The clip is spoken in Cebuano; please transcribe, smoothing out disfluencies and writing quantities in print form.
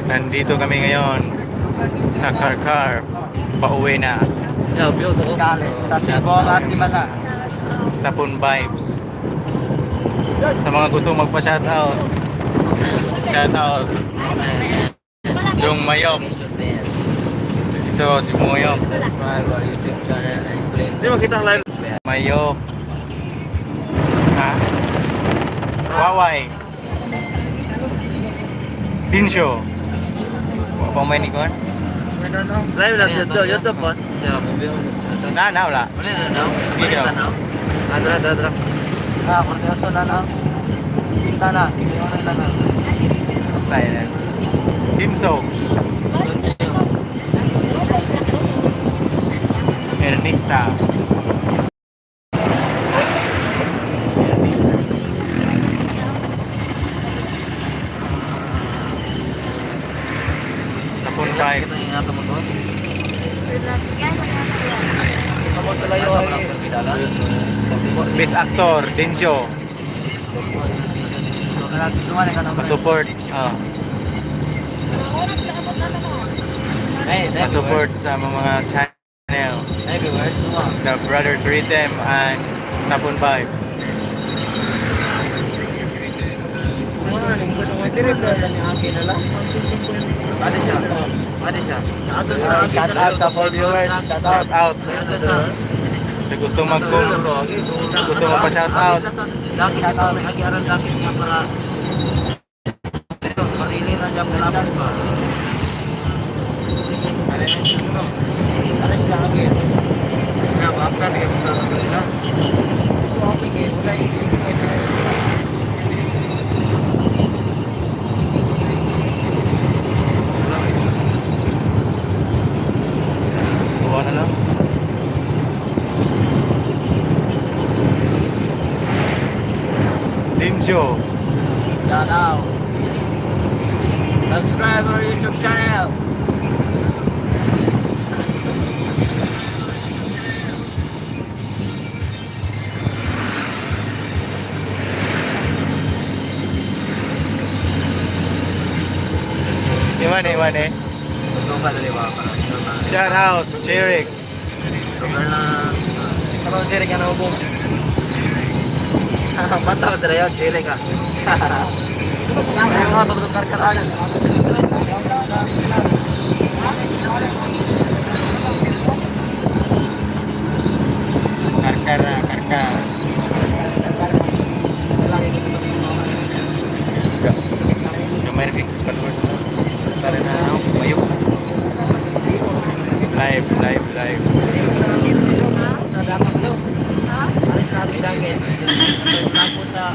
Nandito kami ngayon sa Carcar. Pauwi na. Yeah, bills ako. Sa Sibonga, Simala. Tapon Vibes. Sa mga gusto magpa-shoutout. Shoutout. Yung Mayok. Ito si Mayok. Subscribe our YouTube channel and click. Hindi makita ang live. Mayok. Ha? Waway. Dinsyo. Wa pa may nikon? Live na sa YouTube, YouTube po. Na, na, wala. Wala na now. Sige daw. Wala na now. Ah, dra, dra, dra. Ah, 48 na na. Pinta na. Sige, na na. Tayo na. Dimso. Ernesta. Tapon Kita Vibes. yung nga mo. Kamot talayo ay. Best actor, Dinsyo. Pa-support. Ah, pa-support sa mga channel. The Brothers Rhythm and Tapon Vibes. Ano siya? Ano siya? Shout out sa 4 viewers. Shout out. Shout out. Sa gusto mag gusto mo pa shout out. Shout out. Agi aron dakit nga para ito, marili na dyan sa labas ba? Ano siya lagi? Kaya ba, after niya, punta na nila. Okay, wala yung Buwan na lang. Dinsyo. Shout out. Subscribe our YouTube channel. Iwan eh, iwan eh. Lupa dali ba? Shout out, Jeric. Lugar na. Karon Jerry ka na ubong. Bata ko dala yun, jele ka. Ay, mga pagdukar ka lang. Karkara, karkar. Gamay na kay Sara na mayok. Live, live, live. Alis na kami dagit. Sa